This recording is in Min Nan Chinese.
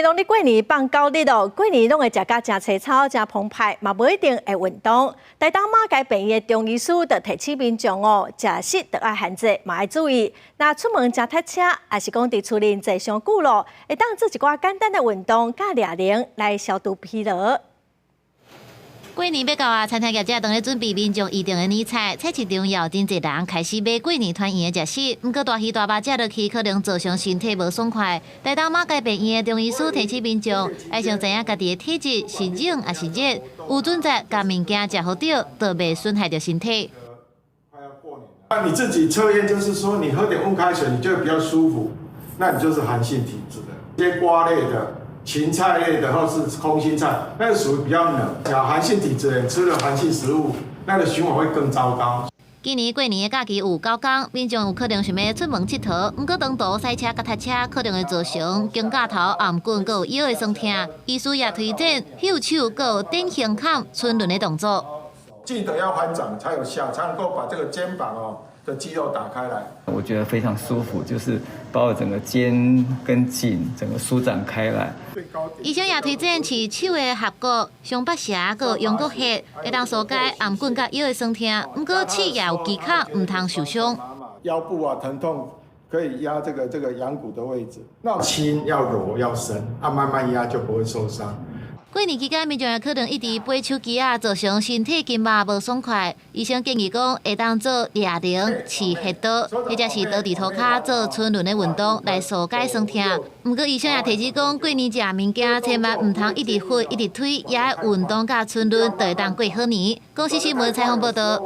攏咧過年放九日囉，過年攏會食甲誠凄草、誠澎湃，嘛無一定會運動。台東馬偕病院的中醫師就提醒民眾哦，食食著愛限制，嘛愛注意。若出門誠塞車，抑是講佇厝裡坐傷久囉，會當做一寡簡單的運動，佮掠能來消除疲勞。過年欲到啊，餐廳業者當咧準備民眾預訂的年菜，菜市場也有真濟人開始買過年團圓的食食。毋過大魚大肉食落去，可能造成身體無爽快。台東馬偕病院的中醫師提醒民眾，愛先知影家己的體質是冷抑是熱，有準則共物件食予著，就袂損害著身體。那你自己測驗，就是說你喝點溫開水，你就會比較舒服，那你就是寒性體質的。一些瓜類的、芹菜類的或是空心菜，那個屬於比較冷。小寒性體質的人吃了寒性食物，那個循環會更糟糕。今年過年的假期有9天，民眾有可能想欲出門𨑨迌，毋過長途駛車佮塞車，可能會造成肩胛頭、頷頸閣有腰的痠痛。醫師也推薦右手閣有踮胸坎伸輪的動作。記得要翻掌才有效，才能夠把這個肩膀哦的肌肉打開來。我覺得非常舒服，就是把我整個肩跟頸整個舒展開來。醫生也推薦試手的合谷、雙北斜閣陽谷穴，會當紓解頷頸佮腰的痠痛。毋過試也有技巧，毋通受傷。腰部啊疼痛可以壓這個陽谷的位置，那輕要柔要深，啊慢慢壓就不會受傷。過年期間，民眾也可能一直掰手機仔，造成身體筋肉無爽快。醫生建議講，會當做掠能、試穴道，或者是倒佇塗跤做伸輪的運動來紓解痠痛。毋過醫生也提醒講，過年食物件千萬毋通一直喝、一直推，也愛運動佮伸輪，就會當過好年。公視新聞採訪報導。